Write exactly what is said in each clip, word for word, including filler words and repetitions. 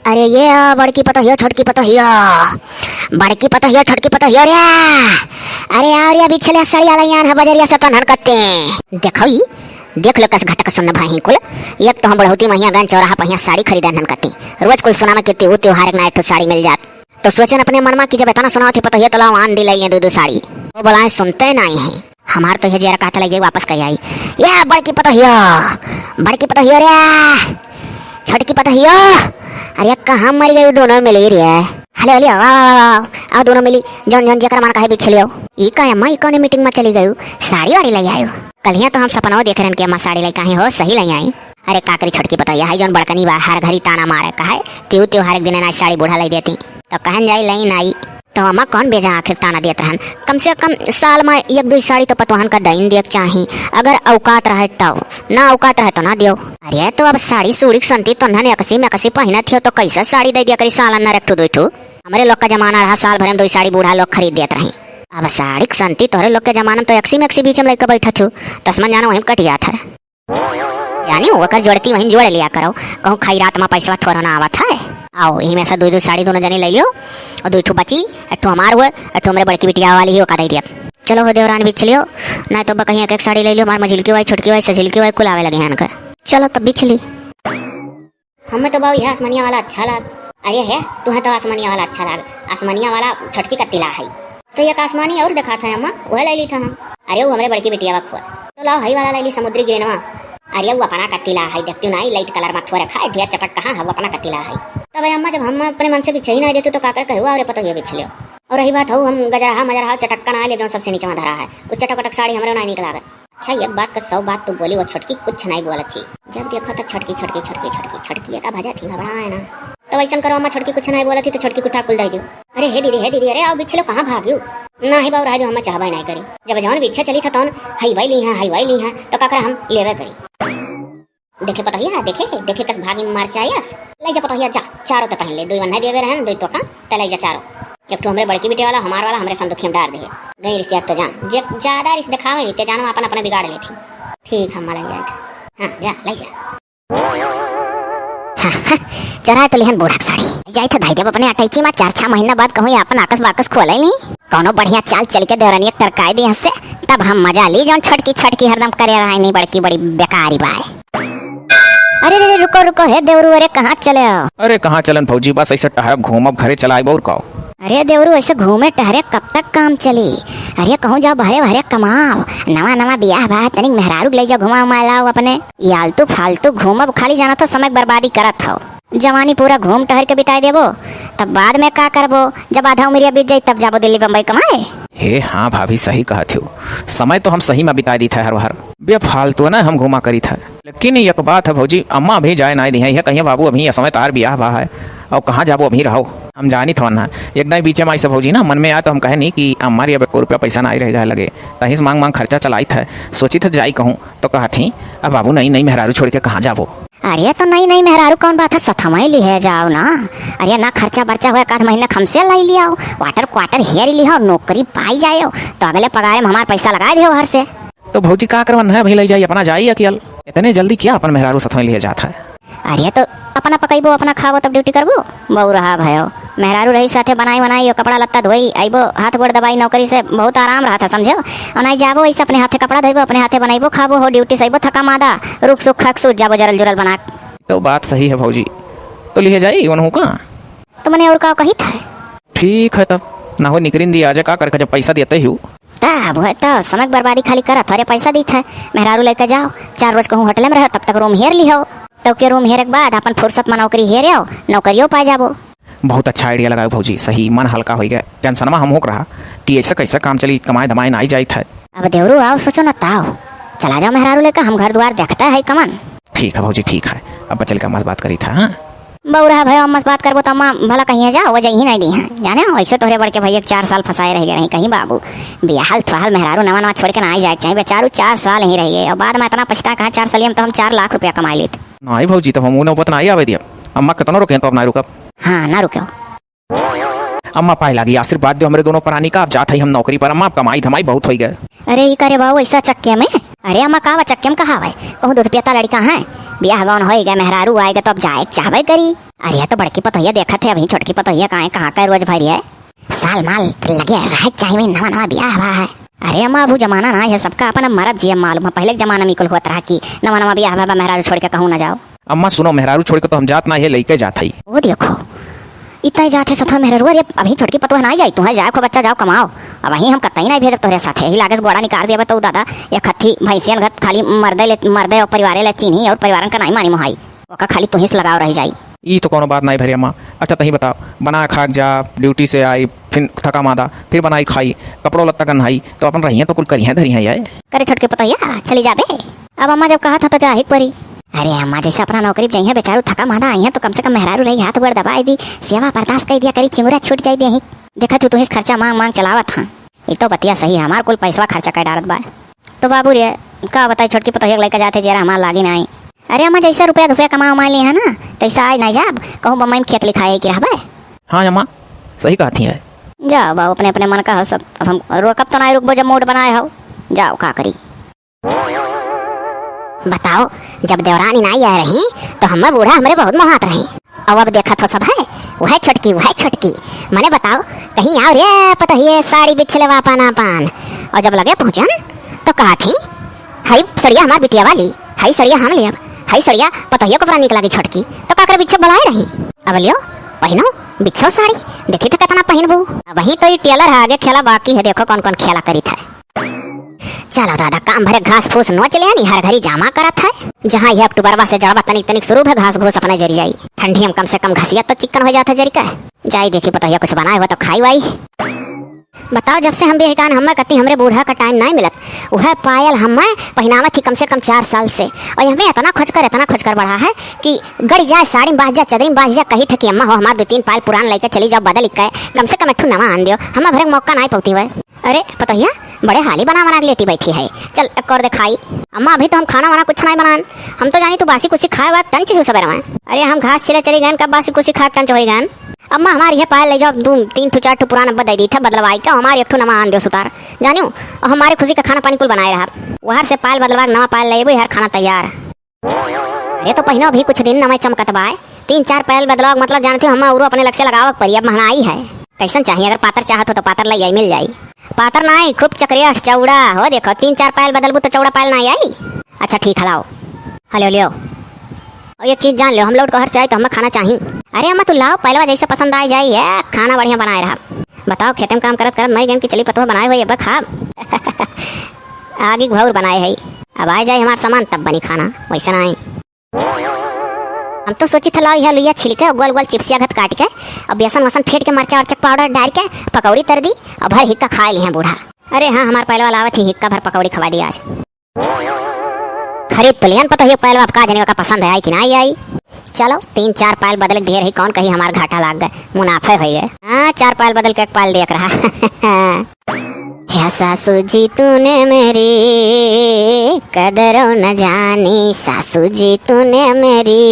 अरे ये बड़की पतोहियो, छोटकी पतोहियो, बड़की पतोहियो, छोटकी पतोहियो रे। अरे आओ रे, बिछले सड़िया लइयान है बजरिया से तन्हन कत्ते। देखो ई, देख लो कस घटक सुन्न भाई कुल। एक तो हम बुढ़ौती महिया गन चौराहा पहिया साड़ी खरीदे नन कत्ते। रोज कुल सुनावे कि त्योहार एक ना एक ठो साड़ी मिल जात। तो सोचन अपने मन मा कि जब इतना सुनावत ही पतोहिया तो लाओ आन दिलाई ले दो दो साड़ी। वो बोलाए सुनते नहीं है। हमार तो ये जियरा कहत लइ जाई वापस कहि आई। या बड़की पतोहियो, बड़की पतोहियो रे, छोटकी पतोहियो। अरे कहाँ मरि गई दोनों मिली रे। हले हले, आओ, आओ, आओ, आओ, आओ दोनों मिली। जौन जौन जेकर मन कहे बिछलियो। ई का अम्मा, ई कौने मीटिंग मा चली गई? साड़ी वाड़ी लइ आयो। कलिया तो हम सपनवा देखे रहन कि अम्मा साड़ी लइ काहे हो, सही लइ आई। अरे का करी छोटकी पतोहिया, है जौन बड़कनी बा, हर घरी ताना मारे, कहे, "तेऊ तेऊ हर एक दिन ना साड़ी बूढ़ा लइ देती।" तो कहन जाई, "लइ नाई।" तो अम्मा कौन बेजा आखिर ताना देत रहन? कम से कम साल मा एक दुई साड़ी तो पतोहन का दइन देक चाही, अगर औकात रहे तब। ना औकात रहे तो ना देओ। अरे तो अब साड़ी सूड़ी के संती तो नन एकसी मेकसी पहिनत हो तो कैसे साड़ी दइ दिया करी सालन न एक ठो दुई ठो? हमरे लोग का जमाना रहा, साल भरे में दुई साड़ी बूढ़ा लोग खरीद देत रही। अब साड़ी के संती तोहरे लोग के जमाना में तो एकसी मेकसी बीच में लइके बैठत हो, तसमन जाना वहीं कट जात है। जानी ओकर जोड़ती वहीं जोड़ लिया करो, कहूँ खैरात मा पैसवा थोड़ा ना आवत है। आओ, यही में से दुई दुई साड़ी दोनों जने लइ लियो, और दुई ठो बची, एक ठो हमार हुए, एक ठो हमरे बड़की बिटिया वाली ही, ओका दइ दिया। चलो हो देवरान बिछ लियो, ना तो बकहिया के एक साड़ी लइ लियो, हमार मझिलकी वाई, छोटकी वाई, सझिलकी वाई, कुल आवे लगे हैं इनकर। चलो तब बिछ ली। हमें तो बाबू यह आसमानिया वाला अच्छा लाग। अरे है, तुहे तो आसमानिया वाला अच्छा लाग, आसमानिया वाला छोटकी कत्ती ला है। तो एक आसमानी और देखात है अम्मा, वह लइ ली था हम। अरे वो हमरे बड़की बिटिया बा खुआ। तो लाओ हई वाला लइ ली समुद्री ग्रीनवा। अरे वो अपना कत्ती ला है, देखती ना लाइट कलर मा थोड़े खाए, ढेर चटक कहाँ है, वो अपना कत्ती ला है। तब अम्मा जब हम अपने मन से बिछही ना देते तो काकर कहू और पतोहियो बिछ लियो। और रही बात हो हम गजरहा मजरहा चटक्का ना ले जो सबसे नीचे मा धरा है, वो चटक वटक साड़ी हमरे ना निक लागत। अच्छा, एक बात का सौ बात तू बोली, वो छोटकी कुछ नहीं बोलत थी। जब देखो तब छोटकी, छोटकी, छोटकी, छोटकी, छोटकी, एका भजा थी, घबराए ना। तो वैसन करो अम्मा, छोटकी कुछ नहीं बोलत थी तो छोटकी कुठा कुल दे दियो। अरे हे दीदी, हे दीदी, अरे आओ बिछलो, कहाँ भागियो? ना ही बाबू, रह दो, हम चाहबे नहीं करी। जब जौन पीछे चली था तौन हई वही ली है, हई वही ली है, तो का करा, हम लेबे करी। देखे पतोहिया, देखे, देखे कस भागी मार चायस। ले जा पतोहिया, जा, चारों तो पहन ले, दुई वन्ना देवे रहन, दुई तो का, ते ले जा चारों। एक ठो हमरे बड़की बिटिया वाला, हमार वाला, हमरे संदुखिया में डार दे। गई रिसिया तो जान, जे ज्यादा रिस दिखावे नहीं, ते जानो अपन अपने बिगाड़ लेती। ठीक है, मला जाए था। हाँ, जा, ले जा। हाँ, हाँ, चोरा तो लिहन बूढ़ा के साड़ी। जाए था धाई देव अपने अटैची मा, चार छह महीना बाद कहूँ ये अपन आकस बाकस खोले नहीं। कौनो बढ़िया चाल चल के देवरनिया टरकाई दी हंसे, तब हम मजा ली, जौन छोटकी छोटकी हरदम करे रहा नहीं, बड़की बड़ी बेकारी बाय। अरे रे रे, रुको रुको, हे देवरू, अरे कहाँ चले हो? अरे कहाँ चलन भौजी, बस ऐसे टहरब घूमब, घरे चला आइब और का। अरे देवरू, ऐसे घूमे टहरे कब तक काम चली? अरे कहूँ जाओ बहरे बहरे कमाओ, नवा नवा बियाह बा, तनिक मेहरारू के ले जाओ घुमा उमा लाओ अपने। ये आलतू फालतू घूमब खाली, जाना तो समय के बर्बादी करत हो। जवानी पूरा घूम टहर के बिताए देबो, तब बाद में का करबो? जब आधा उमरिया बीत जाई तब जाबो दिल्ली बम्बई कमाए। हे हाँ भाभी, सही कहत हो, समय तो हम सही में बिताए दी था हर बार। बेफालतू ना हम घूमा करी था। लेकिन एक बात है भौजी, अम्मा अभी जाए नाई दिहे, यह कहिए बाबू अभी ये समय तार बियाह बा है, और कहाँ जाबो अभी रहो। हम जानी थवन ना, एक दाई बीचे में आई से भौजी ना मन में आया तो हम कहे नहीं कि अम्मा रे अब एको रुपया पैसा नाई रह गए लगे, तहीं से मांग मांग खर्चा चलाई था, सोची था जाई कहूँ तो कहा थी, अब बाबू नई नई मेहरारू छोड़ के कहाँ जाबो। अरे तो नई नई मेहरारू कौन बात है, सथमई लिहे जाओ ना। अरे ना खर्चा बर्चा हुए, एक आध महीना कम से लाई लियाओ, वाटर क्वार्टर हेर लिहो, नौकरी पाई जाओ, तो अगले पगारे में हमार पैसा लगाए दियो घर से। तो भौजी का करवन है, अभी लई जाई, अपना जाई अकेल। इतने जल्दी क्या अपन मेहरारू सथमई लिहे जात है? अरे तो अपना पकइबो, अपना खाबो, तब ड्यूटी करबो। बउरहा भयो, मेहरारू रही साथे, बनाई वनाई, यो कपड़ा लत्ता धोई, अइबो, हाथ गोड़ दबाई, नौकरी से बहुत आराम रहत है, समझो। और नहीं जाबो, ऐसे अपने हाथे कपड़ा धोइबो, अपने हाथे बनइबो, खाबो हो, ड्यूटी से अइबो थका मादा, रुक सुख खक सूत जाबो जरल जुरल बना के। तो बात सही है भौजी, तो लिहे जाई ओनहू का? तो मने और का कही था? ठीक है तब, ना हो निकरिन दी आजे, का करके जब पैसा देते ही हो। तब वह तो समय के बर्बादी खाली करत, थोरे पैसा दीत है, मेहरारू लेके जाओ, चार रोज कहूँ होटल में रहो, तब तक रूम हेर लिहो, तो के रूम हेरे के बाद अपन फुर्सत में नौकरी हेरे आओ, नौकरियों पा जाबो। बहुत अच्छा आइडिया लगाओ भौजी, सही मन हल्का हो गया, टेंशनमा हम होक रहा कि ऐसे कैसे काम चली, कमाए धमाए ना आई जाइत है। अब देवरू आओ, सोचो न ताओ, चला जाओ मेहरारू लेकर, हम घर द्वार देखता है कमन। ठीक है भौजी, ठीक है, अब चल के अम्मा से बात करी था, हाँ? बउरहा भयो, अम्मा से बात करबो तो अम्मा भला कहीं जाओ, वो जइही नहीं दी हैं, जाने हो, ऐसे तोहरे बड़के भैया के चार साल फंसाए रह गए रही, कहीं बाबू बियाहल थुआहल मेहरारू नवा नवा छोड़ के ना आई जाए के चाही, बेचारू चार साल यहीं रह गए, और बाद में इतना पछता कहाँ, चार साल में तो हम चार लाख रुपया कमा लेते। नहीं भौजी, तब हम ऊ नौबत ना आई आवे दिया, अम्मा कितनो रुके तो अब ना रुकब। हाँ, ना रुको। अम्मा पाए लागी, आशीर्वाद दो हमरे दोनों प्राणी का। अब जात हई हम नौकरी पर अम्मा, अब कमाई धमाई बहुत होई गए। अरे ई करे बाबू ऐसा चक्के में? अरे अम्मा का बा चक्के में कहा है? कहूँ दूध पियता लड़का है, बियाह गौन होई गए, मेहरारू आए गए, तो अब जाए के चाहबे करी। अरे, ये तो बड़की पतोहिया देखत है, अभी छोटकी पतोहिया कहाँ है, कहाँ का रोज भरी है। साल माल लगे रहे के चाही, वही नवा नवा बियाह हुआ है। अरे अम्मा, अब उ जमाना ना है, सबका अपन अब मरब जियब मालूम है। पहले के जमाना में कुल होत रहा कि नवा नवा बियाह हुआ बा, मेहरारू छोड़ के कहूँ ना जाओ। अम्मा सुनो, मेहरारू छोड़ के तो हम जात ना है, लइके जात हई। ओ देखो, इतना जात है सफा मेहरारू, अरे अभी छोटकी पतोह ना जाई, तुहें जाए खूब अच्छा, जाओ कमाओ। अब वहीं हम कतई नहीं भेजब तोहरे साथे, यही लागे से गोड़ा निकाल देबे तो दादा, एक हत्थी भैंसियन घत खाली मर्दे ले, मर्दे और परिवारे ले चीन्ही और परिवारन का नहीं मानी मोहाई। ओका खाली तुहिस लगाव रह जाई। ई तो कोनो बात नाई भरे अम्मा। अच्छा तही बताओ, बना खा के जा, ड्यूटी से आई, फिर थका मादा, फिर बनाई खाई, कपड़ो लत्ता गन्हाई, तो अपन रहिए तो कुल करिए धरिए यार। करे छोटके पतोहिया, चली जाबे। अब अम्मा जब कहा था तो जा ही परी। अरे अम्मा, जैसे अपना नौकरी पे जइहे बेचारू, थका मादा आई है तो कम से कम मेहरारू रही, हाथ गोड़ दबाई दी, सेवा बर्दाश्त कर दिया करी, चिंगुरा छूट जाई दे ही। देखा तू तुहिस खर्चा मांग मांग चलावत हाँ। ई तो बतिया सही है, हमार कुल पैसवा खर्चा कर डारत बा। तो बाबू रे, का बताई, छोटकी पतोहिया के लइका जाते जेरा हमार लागी नाई। अरे अम्मा, जैसा रुपया धुपया कमा उमा लिए है ना, तैसा आज नाई जाब, कहूँ बम्बई में खेत लिखाए की रहबे। हाँ अम्मा, सही कहती है। जाओ बाबू, अपने अपने मन का हो सब, अब हम रोकब तो नाई रुकबो जब मूड बनाए हो। जाओ का करी। बताओ, जब देवरानी नाई आए रही तो हम्मे बूढ़ा हमरे बहुत मोहात रही। अब, अब देखत हो सब है, वह छोटकी, वह छोटकी। मने बताओ, कहीं आओ रे पतोहिए साड़ी बिछले वा पान पान। और जब लगे पहुँचन तो कहा थी, "हई सड़िया हमार बिटिया वाली, हई सड़िया हम लेब, हई सड़िया पतोहिए को बड़ा नीक लागी छोटकी।" तो का करे बिच्छो बुलाए रही। अब लियो, पहिनो बिच्छो साड़ी, देखी तो कितना पहिनबू। अब वही तो ई टेलर है, आगे खेला बाकी है, देखो कौन कौन खेला करी था। चलो दादा, काम भरे घास फूस नोच ले आनी, हर घड़ी जामा करत है। जहाँ यह अक्टूबरवा से जड़वा तनिक तनिक शुरू भे, घास घूस अपने जरी जाई। ठंडी में कम से कम घसिया तो चिक्कन हो जात है जरी का। जाई देखी पतोहिया कुछ बनाए हुआ तो खाई वाई। बताओ, जब से हम बेहकान, हमें कती हमरे बूढ़ा का टाइम नाई मिलत। वह पायल हमें पहिनावत ही कम से कम चार साल से, और हमें इतना खोजकर, इतना खोजकर बढ़ा है कि गड़ जाए साड़ी में बाज जा, चदरी में बाज जा, कही थे कि अम्मा हो हमार दो तीन पायल पुरान लेके चली जाओ, बदल इक्का, कम से कम एक ठो नवा आन दियो, हमें भरे मौका नाई पौती हुए। अरे पतोहिया, बड़े हाली बना बना के लेटी बैठी है। चल, एक और दिखाई। अम्मा, अभी तो हम खाना वाना कुछ नहीं बनान। हम तो जानी तू बासी कुसी खाए वाए टंच ही सबेरे में। अरे, हम घास छिले चली गए, कब बासी कुसी खाए टंच हो गए? अम्मा, हमार यह पायल ले जाओ, दू, तीन ठो, चार ठो पुरान अब्बा दे दी था, बदलवाई का, हमार एक ठो नवा आन दियो सुतार। जानियो, और हमारे खुशी का खाना पानी कुल बनाए रहा। वहर से पायल बदलवा के नवा पायल ले अबो, हर खाना तैयार। अरे तो पहिनो अभी कुछ दिन नवा चमकत बाय। तीन चार पायल बदलाव के मतलब जानती हो, हम औरो अपने लग से लगावक परी, अब महंगाई है। कैसन चाहिए? अगर पातर चाहत हो तो पातर लई आई, मिल जाई। पातर नाई, खूब चकरिया चौड़ा हो, देखो तीन चार पायल बदलबू तो चौड़ा पायल नाई आई। अच्छा ठीक है, लाओ। हेलो, लियो। और एक चीज जान लियो, हम लौट के घर से आई तो हमें खाना चाही। अरे अम्मा तू लाओ, पायलवा जैसे पसंद आ जाई है, खाना बढ़िया बनाए रहा। बताओ, खेते में काम करत करत मर गए कि चली पतोह बनाए हुए अब खाब। आगी घौर बनाए है, अब आ जाए हमार सामान तब बनी खाना, वैसे ना आई। हम तो सोची था लाओ यह लुइया छिल के गोल गोल चिप्सिया घत काट के और बेसन वसन फेंट के मरचा उरचा पाउडर डाल के पकौड़ी तर दी और भर हिक्का खा ली हैं बूढ़ा। अरे हाँ, हमार पायलवा लावत ही हिक्का भर पकौड़ी खवा दी आज। खरीद तो लियन पतोहिया पायलवा, अब का जाने ओका पसंद है आई कि ना आई। चलो तीन चार पायल बदल के दिए रही, कौन कही हमार घाटा लाग गए, मुनाफे हो गए। हाँ, चार पायल बदल के एक पायल दिया रहा। या सासू जी तूने मेरी कदर न जानी, सासू जी तूने मेरी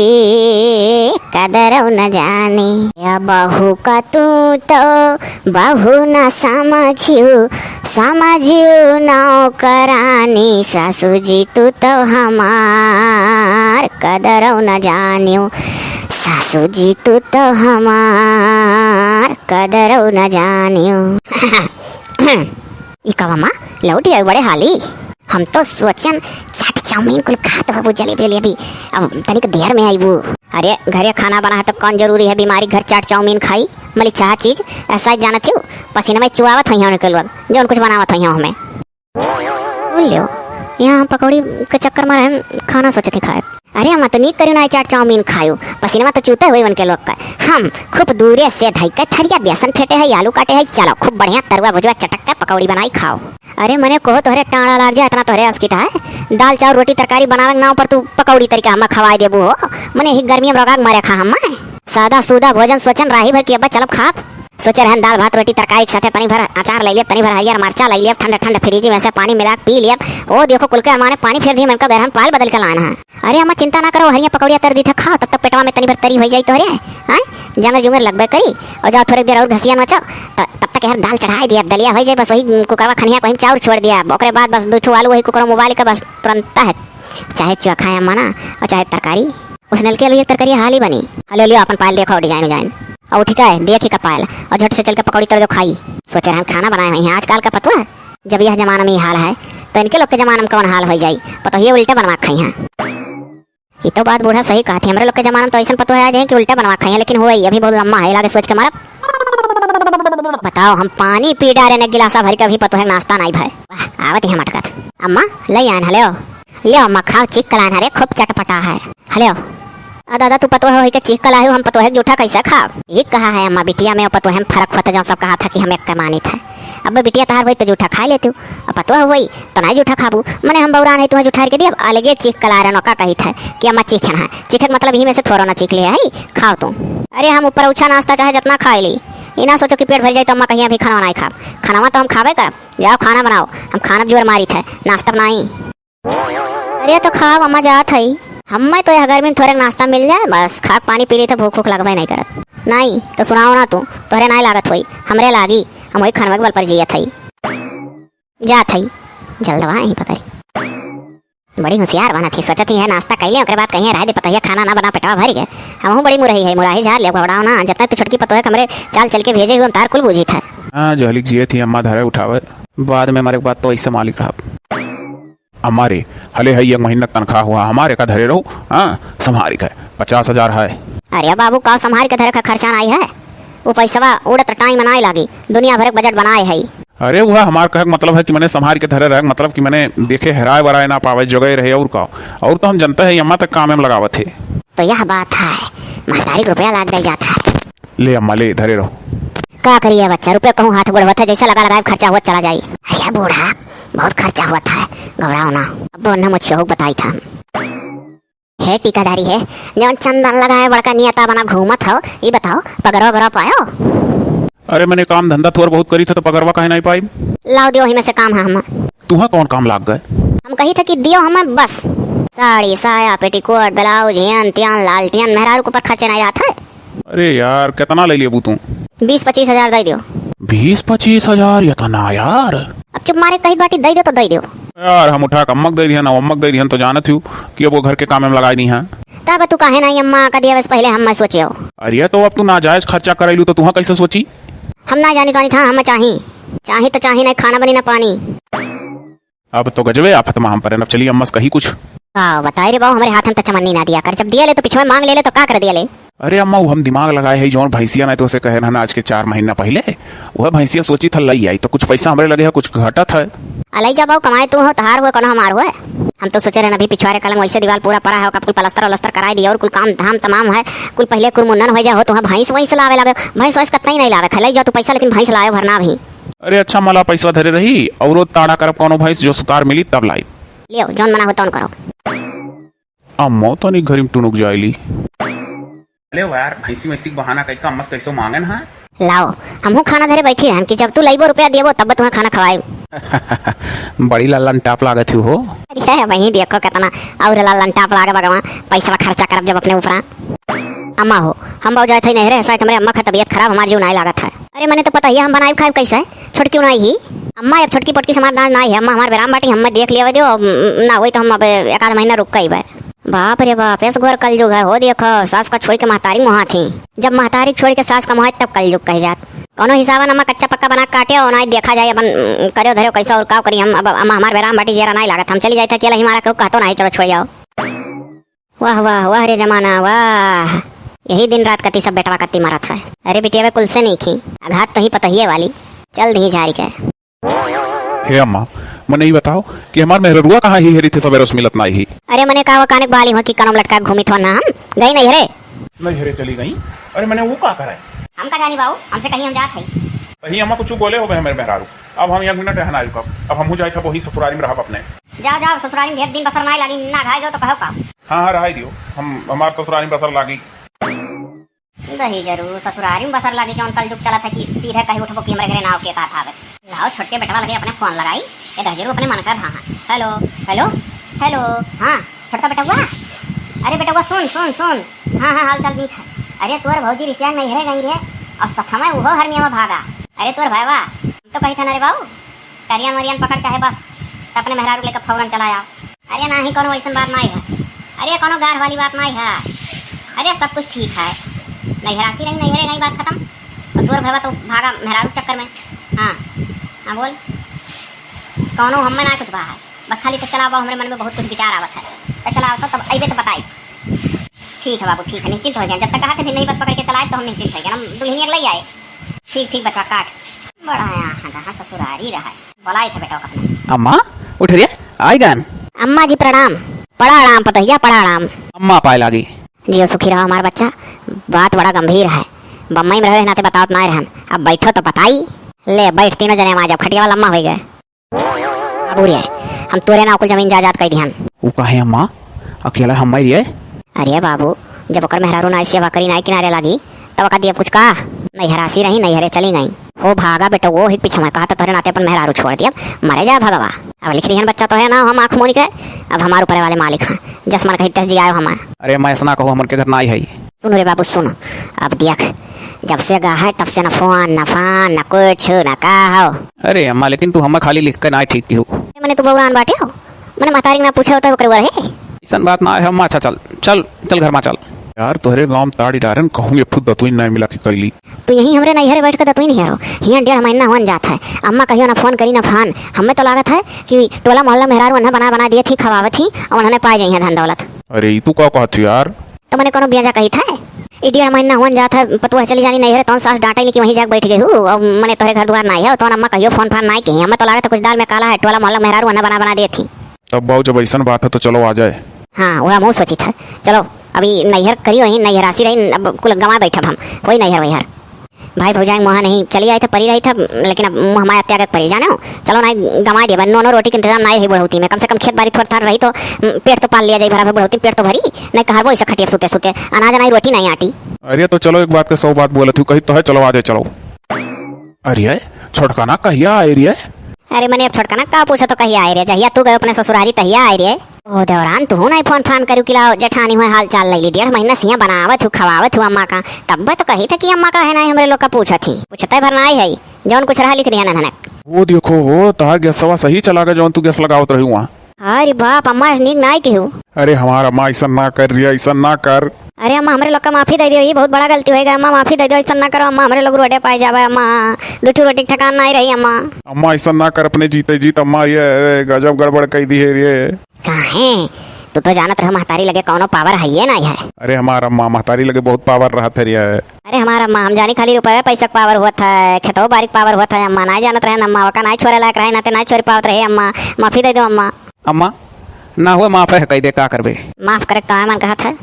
कदर न जानी। या बहू का तू तो बहू न समझियो, समझियो नौकरानी, सासू जी तू तो हमार कदर न जानियो, सासू जी तू तो हमार कदर न जानियो। ई कवा माँ लौट आई बड़े हाली। हम तो सोचन चाट चाउमीन कुल खात होबू जलेबी उलेबी। अब तनिक देर में आईबू। अरे घरे खाना बना है तो कौन जरूरी है बीमारी घर चाट चाउमीन खाई? मली चाह चीज ऐसा ही जानत ही पसीना में चुआवत हुई हैं उनके लोग जो कुछ बनावत हुई हैं हमें। बोल लियो, यहाँ हम पकौड़ी के चक्कर में रहन खाना सोचत ही खाए। अरे हम तो नीक करी ना चाट चाउमीन खायो, पसीनवा तो चूते हुए उनके लोग का। हम खूब दूरे से धई के थरिया बेसन फेटे है, आलू काटे है, चलो खूब बढ़िया तरुआ भुजवा चटक के पकौड़ी बनाई खाओ। अरे मने कोहो तोहरे टाड़ा लाग जाए, इतना तोहरे अस्किट है। दाल चाउर रोटी तरकारी बनावे के नाव पर तू पकौड़ी तरीका हमें खवाई देबू हो। मने ही गर्मी में रोगाक मरे खा हम। सादा सूदा भोजन सोचन राही भर की अब्बा चलब खाब। सोचे रहन दाल भात रोटी तरकारी के साथे तनी भर अचार ले लियब, तनी भर हरियर मरचा ले लियब, ठंड ठंड फ्रिज में से पानी मिला के पी लियब। ओ देखो कुल के अरमाने पानी फेर दिए, मन का गरहन पाल बदल के लान है। अरे अम्मा चिंता ना करो, हरिया पकौड़िया तर दी था, खाओ, तब तक पेटवा में तनी भर तरी हो जाई तोहरे, हैं? जंगर जुंगर लगबे करी। और जाओ थोड़ी देर और घसिया नोचो, त-, तब तक यार दाल चढ़ाई दिया, दलिया हो जाए, बस वही कुकरवा खनिया कहीं चाउर छोड़ दिया, ओकरे बाद बस दो ठो आलू वही कुकर में उबाल के बस तुरंत है। चाहे चोखा है अम्मा ना, और चाहे तरकारी। उसनलके आलू के तरकारी हाल ही बनी। हलो लियो, अपन पायल देखो, design उजाइन। और ठीक है, देखी का पायल, और झट से चल के पकौड़ी तल दो खाई। सोचे रहन खाना बनाए हुई हैं, आजकल का पतोह, जब यह जमाना में ये हाल है, तो इनके लोग के जमाना में कौन हाल हो जाई? पतोहिए उल्टे बनवा के खाई हैं। ई तो बात बूढ़ा सही कहत है। हमरे लोग के जमाना में तो ऐसन पतोह आ जाए कि उल्टा बनवा खाइए, लेकिन होई अभी बहुत लम्बा है, लागे सोच के मरब। बताओ, हम पानी पी डारे ने गिलासा भर के, अभी पतोह के नाश्ता नाई भय। वाह, आवत ही मटकत। अम्मा, ले आन, हलो। ले अम्मा, खाओ, चीख कलान हरे, खूब चटपटा है। हलो। आ दादा, तू पतोह होई के चीख कलाहू, हम पतोह के जूठा कैसे खाब? ई कहा है अम्मा, बिटिया में और पतोह में फर्क होता, जो सब कहा था कि हम एक के मानित है। अब बिटिया तहार होई तो जूठा खा लेतू, अब पतोह होई तो नाई जूठा खाबू। मने हम बौरान है, तुहें जूठार के दियब, अलगे चीख कला रहनो का कहित है कि अम्मा चीखन है। चीखे के मतलब यही में से थोड़ो ना चीख लिया है, खाओ तू। अरे हम ऊपर उछा नाश्ता चाहे जितना खा ली, ई ना सोचो कि पेट भर जाए तो अम्मा कहिया भी खाना नाई खाब। खाना तो हम खाबे करब, जाओ खाना बनाओ, हम खाना जोर मारित है, नाश्ता बनाई। अरे तो खाओ अम्मा जात है, हम्मे तो यह गर्मी में थोड़े नाश्ता मिल जाए बस, खा के पानी पी ली तो भूख भूख लगबे नहीं करत। नहीं तो सुनाओ ना तू, तोहरे नाई लागत होई, हमरे लागी, हम वही खानवा के बल पर जियत हई। जात हई, जल्दवा यहीं पकड़ी। बड़ी होशियार बनत ही, सोचत ही है नाश्ता कैले, ओकरे बाद कहिए रह दे पतोहिया खाना ना बना, पेटवा भर गए। हमहू बड़ी मुरही है, मुराही झाड़ ले घबराओ ना, जतना तू छोटकी पतोह के हमरे चाल चल के भेजे हुए तार कुल बूझी था। हाँ, जहलिक जिए थी अम्मा धरे उठावे, बाद में मरे के बाद तो ऐसे मालिक रहा। अम्मा रे, हले है एक महीना तनख्वाह हुआ हमारे का धरे रहो, हाँ, संभारी का पचास हजार है। अरे बाबू, का संभारी के धरे का खर्चा नाई है? वो पैसवा उड़त टाइम नाई लागी, दुनिया भर के बजट बनाए है। अरे वह हमार कहक मतलब है कि मने संभारी के धरे रहक मतलब कि मने देखे हेराए वराए ना पावे, जगह रहे और का। और तो हम जनते है अम्मा तक काम में लगावत है। तो यह बात है, महतारी के रुपया लाग जाई जात है। ले अम्मा, ले, धरे रहो। का करिए बच्चा, रुपये कहूँ हाथ गोड़ होत है, जैसा लगा लगाए खर्चा हुआ चला जाई। अरे बूढ़ा, बहुत खर्चा हुआ था, घबराओ ना। अब अन्ना मुझे हो बताई था हम। हे टीकादारी है, जौन चंदन लगाए बड़का नियता बना घूमत हो, ई बताओ, पगरो वगरो पायो? अरे मने काम धंधा थोर बहुत करी था तो पगरवा काहे नहीं पाई? लाओ दियो ही में से काम है हम। तुहा कौन काम लाग गए? हम कही था कि दियो हमें बस। साड़ी, साया, पेटीकोट, ब्लाउज, हियन, तियन, लालटियन, मेहरारू के ऊपर खर्चे नहीं रहत है। अरे यार, कितना ले लेबू तू? बीस पच्चीस हजार दे दियो। बीस पच्चीस हजार, इतना यार? अब चुप मारे कही बाटी, दे दियो तो दे दियो। यार, हम उठा के अम्मक दे दिहन, अम्मक दे दिहन तो जानत हूँ कि अब वो घर के काम में लगाई दी हैं। तब तू काहे नहीं अम्मा का दिया, बस पहले हम मैं सोचे हो। अरे तो अब तू नाजायज खर्चा करैलू तो तुहा कैसे सोची? हम ना जानी तो नहीं था, हम चाही, चाही तो चाही नहीं खाना बनी ना पानी। अब तो गजबे आफत में हम परे। अब चलिए अम्मा से कही कुछ। का बताए रे बाऊ, हमरे हाथ में तो चमन्नी ना दिया कर, जब दिया ले तो पिछवा मांग ले ले तो का कर दिया ले। अरे अम्मा, वो हम दिमाग लगाए है जौन भैंसिया ना तो उसे कहे रहना आज के चार महीना पहले, वह भैंसिया सोची था लई आई तो कुछ पैसा हमरे लगे है, कुछ घटत है। अलई जा बाऊ, कमाए तू हो, तहार हुए कोनो हमार हुए। हम तो सोचे रहना अभी पिछवारे कलंग वैसे दीवार पूरा परा है, ओका कुल पलस्तर वलस्तर कराई दिया और कुल काम धाम तमाम है, कुल पहले कुल मुन्नन हो जा हो, तुहा भैंस वैंस लावे लगे, भैंस वैंस कतना ही नहीं लावे, खा लई जा तू पैसा, लेकिन भैंस लायो भर ना भी। अरे अच्छा, मला पैसा धरे रही, औरो ताड़ा करब कौनो भैंस जो सुतार मिली तब लाई। लियो, जौन मना हो तौन करो। अम्मो तनी घरी में टुनुक जाइली। अरे यार, भैंसी वैसी के बहाना कई का अम्मस कैसो मांगन हा। लाओ, हमहू खाना धरे बैठी रहन कि जब तू लइबो रुपया देबो तब तुम्हें खाना खवाई। बड़ी लल्लन टाप लागत ही हो। अरे वहीं देखो कितना और लल्लन टाप लागे बगवा, पैसा खर्चा करब जब अपने ऊपरा। अम्मा हो, हम बाऊ जाए थे नहरे, शायद हमरे अम्मा का तबीयत खराब, हमार जीव नाई लागत है। अरे मने तो पता ही है, हम बनाई खाई कैसे? छोटकी उनाई ही। अम्मा अब छोटकी पोटकी समाज नाज नाई है, अम्मा हमार बेराम बाटी, हमें देख लिया दियो, अब, ना होई तो हम अब एक आध महीना रुक के अइबे। बाप रे बाप, ऐस घोर कलजुग है हो, देखो सास का छोड़ के महतारी मुहा थी। जब महतारी छोड़ के सास का मुहा तब कलजुग कह जात। कौनो हिसाबन अम्मा कच्चा पक्का बना के काटे और नाई देखा जाए अपन, उम, करो धरो कैसा और का करी हम, अब अम्मा हमार बेराम बाटी जेरा नाई लागत, हम चली जाए था अकेला ही हमारा केहू कहतो नाई, चलो छोड़ जाओ। वाह, वाह, वाह रे जमाना, वाह। यही दिन रात कती सब बेटवा कती मरत है। अरे बिटिया, वे कुल से नहीं खी, आघात तो ही पतोहिए वाली। चल दी झारी के। हे अम्मा, मने ई बताओ कि हमार मेहररुआ कहाँ ही हेरी थे, सबेरे से मिलत नाई ही। अरे मने का वो कानिक बाली हो कि कनम लटका घूमित हो ना हम? गई नहीं रे। नहीं हेरे चली गई। अरे मने वो का करे? हम का जानी बाऊ, हमसे कहीं हम जात है। कहीं अम्मा कुछ बोले हो हमारे मेहरारू। अब हम एक मिनट रहना रुकब। अब हमहू जाए था वही ससुरारी में रहब अपने। जाओ, जाओ, ससुरारी में ढेर दिन बसर नाई लागी, ना घाई जाओ तो कहो का। हाँ, हाँ, रहाई दियो, हम, हमार ससुरारी में बसर लागी। दही जरूर ससुरारी में बसर लागी, जौन कलजुग चलत है कि सीधे कहीं उठबो कि हमरे घरे नाव के का था। लाओ, छोटके बेटवा लगे अपने फोन लगाई, ये दही जरूर अपने मन कर, हाँ, हाँ। हेलो, हेलो, हेलो, हाँ, छोटका बेटवा, अरे बेटवा सुन, सुन, सुन, हाँ, हाँ, हाल चाल नीक है। अरे तोर भौजी रिसिया नहीं हेरे गई रे, और सथमा उहो हरमिया में भागा। अरे तोर भाईवा, तो कही था ना रे बाऊ, करियन वरियन पकड़ चाहे बस, त अपने मेहरारू लेकर फौरन चला आओ। अरे नाही, कौनो वैसन बात नाही है। अरे कौनो गार वाली बात नाही है। अरे सब कुछ ठीक है। नैहरासी रही, नैहरे रही, बात खतम। और तोर भवा तो भागा मेहरारू चक्कर में। हाँ, हाँ बोल। कौनो हम्मे ना कुछ बा है, बस खाली तो चलावा, हमरे मन में बहुत कुछ विचार आवत है। तो चलावा तो तब अइबे तो बताई। ठीक है बाबू, ठीक है, निश्चिंत होइ गए। जब तक कहा थे भी नहीं बस पकड़ के चलाए तो हम निश्चिंत होइ गए, हम दुल्हनिया के लई आए। ठीक, ठीक बचवा काट। बड़ा यहाँ कहाँ ससुरारी रहा है। बोलाई थे बेटा अपने। अम्मा, उठ रे, आई गन। अम्मा जी प्रणाम। प्रणाम पतोहिया, प्रणाम। अम्मा पाए लागी। जियो सुखी रहो हमार बच्चा, बात बड़ा गंभीर है। बम्बई में रहे नाते बतावत ना रहन, अब बैठो तो बताई। ले बैठ, तीनों जने अम्मा जब खटिया वाला अम्मा होइ गए। बाबू रे, हम तोरे नाव कुल जमीन जायदाद कई दिहन। उ काहे अम्मा, अकेला हम रे? अरे बाबू, जब ओकर मेहरारू नाई सेवा करी नाई किनारे लागी, तब ओका दियब कुछ का? नैहरासी रही, नैहरे चली गई। ओ भागा बेटा, वो ही पीछे मैं कहा तो तोरे नाते अपन मेहरारू छोड़ दियब, मरे जा भगवा। अब लिख दिहन बच्चा तोहरे नाव हम आँख मूनी के, अब हमार ऊपर वाले मालिक हैं, जस मन कही तस जियायो हमार। अरे अम्मा ऐसा ना कहो, हमन के घर नाई है। सुन रे बाबू सुन, अब देख, जब से गा है तब से न फोन न फान न कुछ न का हो। अरे अम्मा, लेकिन तू हमें खाली लिख के ना ठीक की हो। मने तू बौरान बाटे हो, मने महतारी ना पूछे होता ओकरे ऊपर है। ऐसन बात ना है अम्मा, अच्छा चल, चल, चल घर में चल। यार तोहरे गाँव में ताड़ी डारन कहूँ एक फुट दतुइन ना मिला के कैली। तू यहीं हमरे नैहरे बैठ के दतुइन हेरो, हियाँ डेढ़ महीना होन जात है, अम्मा कहियो ना फोन करी ना फान। हमें तो लागत है कि टोला मोहल्ला मेहरारू उन्हें बना बना दिए थी, खवावत थी और उन्होंने पाए जाइए धन दौलत। अरे ई तू का कहत हो यार? तो मने कोनो बेजा कही था? ई डेढ़ महीना होन जात है, पतोह चली जानी नैहरे, तौन सास डांटे कि वहीं जाके बैठ गई हूँ, अब मने तोहरे घर दुआर नाई है, तौन अम्मा कहियो फोन फान नाई कही। हमें तो लागत है कुछ दाल में काला है, टोला मोहल्ला मेहरारू उन्हें बना बना दिए थी। तब बाऊ जब ऐसन बात है तो चलो आ जाए। हाँ, वह हमहूँ सोची था। चलो अभी नैहर करियो ही, नैहरासी रही, अब कुल गंवा बैठब हम, कोई नैहर वैहर। भाई भौजाई मोहा नहीं चली आई था, परी रही था, लेकिन अब मुँह हमारे त्याग परी जाने हो। चलो ना गंवा देबा, नोनो रोटी के इंतजाम ना रही बुढ़ौती में, कम से कम खेत बारी थोड़ा थार रही तो, उम, पेट तो पाल लिया जाई भरा भर बुढ़ौती में, पेट तो भरी, नहीं कहा वो ऐसा खटिया सुते सुते, अनाज नहीं रोटी नहीं आटी। अरे तो चलो एक बात के सौ बात बोलत हूँ, कही तो है चलो आ जाए चलो। अरे छोटका ना कहिया आए रे? अरे मने अब छोटका ना का पूछो तो कहिया आए रे, जहिया तू गए अपने ससुरारी तहिया आए रे। ओ देवरान, तू नहीं फोन फान करू कि लाओ जेठानी हुए हाल चाल ले ली, डेढ़ महीना सिया बनावत हूँ, खवावत हूँ अम्मा का, तब तो कही था कि अम्मा का है ना हमरे लोग का पूछत ही, पूछते भर ना आई है, जौन कुछ रहा लिख दिया ना धनक। वो देखो हो, तहार गैसवा सही चला गया, जौन तू गैस लगावत रही वहाँ। अरे बाप, अम्मा ऐस नीक नाई केहू। अरे हमार अम्मा ऐसा ना कर रही है, ऐसा ना कर। अरे अम्मा, हमरे लोग का माफी दे दियो, ये बहुत बड़ा गलती होएगा अम्मा, माफी दे दियो, ऐसा ना करो अम्मा, हमरे लोग रोडे पाए जावे अम्मा, दो ठो रोटी के ठिकान नहीं रही अम्मा। अम्मा ऐसा ना कर, अपने जीते जीत अम्मा ये गजब गड़बड़ कई दी है रे। काहे? तू तो जानत रहो महतारी लगे कौनो पावर है ये ना है। अरे हमार अम्मा, महतारी लगे बहुत पावर रहत है रे। अरे हमार अम्मा, हम जानी खाली रुपये पैसा के पावर होत है, खेतों बारी के पावर होत है अम्मा, नाई जानत रहे अम्मा, ओका नाई छोड़े लायक रहे, नाते नाई छोड़ पावत रहे अम्मा, माफी दे दो अम्मा। अम्मा, ना हुए माफ है, कह दे, का करबे? माफ करे तो मन कहत है,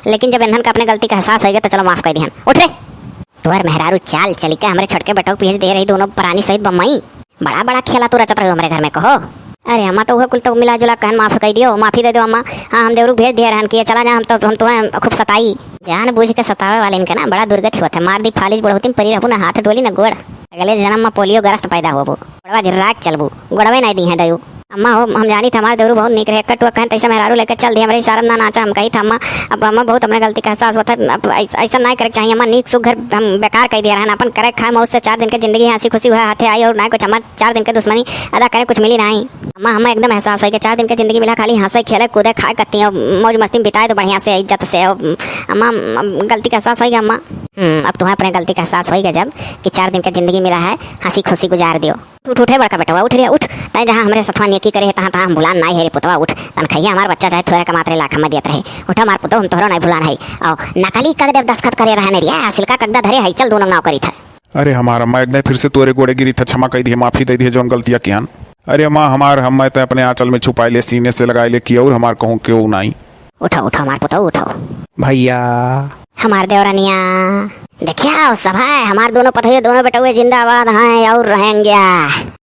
लेकिन जब इन्हन का अपने गलती का एहसास होइगा तो चलो माफ कर दिहन। उठ रे। तोहर मेहरारू चाल चली के हमरे छोटके बेटो को भेज दे रही दोनों प्राणी सहित बम्बई। बड़ा बड़ा खेला तू रचत रहो हमरे घर में कहो। अरे अम्मा, तो उहे कुल तो मिला जुला कहन माफ कर दियो, माफी दे दो अम्मा। हाँ, हम देवरू भेज दिए रहन कि ये चला जा, हम तो, हम तुम्हें खूब सताई। जान बूझ के सतावे वाले इनके ना बड़ा दुर्गति होत है, मार दी फालिज बुढ़ौती में परी रहबू ना हाथ डोली ना गोड़। अगले जन्म में पोलियो ग्रस्त पैदा होबू, गोड़वा गिर्रा के चलबू, गोड़वे नहीं दी है दयू। अम्मा हो, हम जानी थे हमार देवरू बहुत नीक रहे, एक टुआ कहन तैसे मेहरारू लेके चल दिए, हमरे इशारा में ना नाचा, हम कही था अम्मा, अब हमें बहुत अपने गलती का एहसास होता है, अब ऐस-, ऐसा नहीं करे के चाहिए अम्मा, नीक सुख घर हम बेकार कर दिया रहन, अपन करे खाए मौज से चार दिन के जिंदगी हंसी खुशी हुआ हाथे आई और ना कुछ हमार चार दिन के दुश्मनी अदा करे कुछ मिली नहीं। अम्मा हमें एकदम एहसास होई कि चार दिन के जिंदगी मिला खाली हंसे खेले कूदे खाए कत्ती और मौज मस्ती में बिताए तो बढ़िया से इज्जत से हो। अम्मा, अम्मा गलती का एहसास होई गया अम्मा। हम्म, अब तुम्हें अपने गलती का एहसास होई गया जब कि चार दिन के जिंदगी मिला है, हंसी खुशी गुजार दियो। उठ, उठ, उठे बड़का बेटवा, उठ रे, उठ। तैं जहाँ हमरे सथवा नेकी करे है, तहाँ, तहाँ हम भुलान नाई है रे पुतवा, उठ। तनखैया हमार बच्चा चाहे थोड़े कमात रहे, लाख में देत रहे। उठ हमार पुतवा, हम तोहरो नाई भुलान है। और नकली कागद दस्तखत करे रहने रे, आ सिल्का कागदा धरे है, चल दोनों नाव करी था। अरे हमार अम्मा, एक दाई फिर से तोरे गोड़े गिरी था, क्षमा कई दिए, माफी दे दिए जौन गलतिया किहन। अरे अम्मा हमार, हम्मे तैं अपने आंचल में छुपाई ले, सीने से लगाई ले कि और हमार कहूँ केहू नाई। उठो, उठो, हमार पुतौ, उठो। भैया। हमार देवरनिया। देखिया, सब है, हमार दोनों पतोहिए, दोनों बेटौए जिंदाबाद हैं और रहेंगे।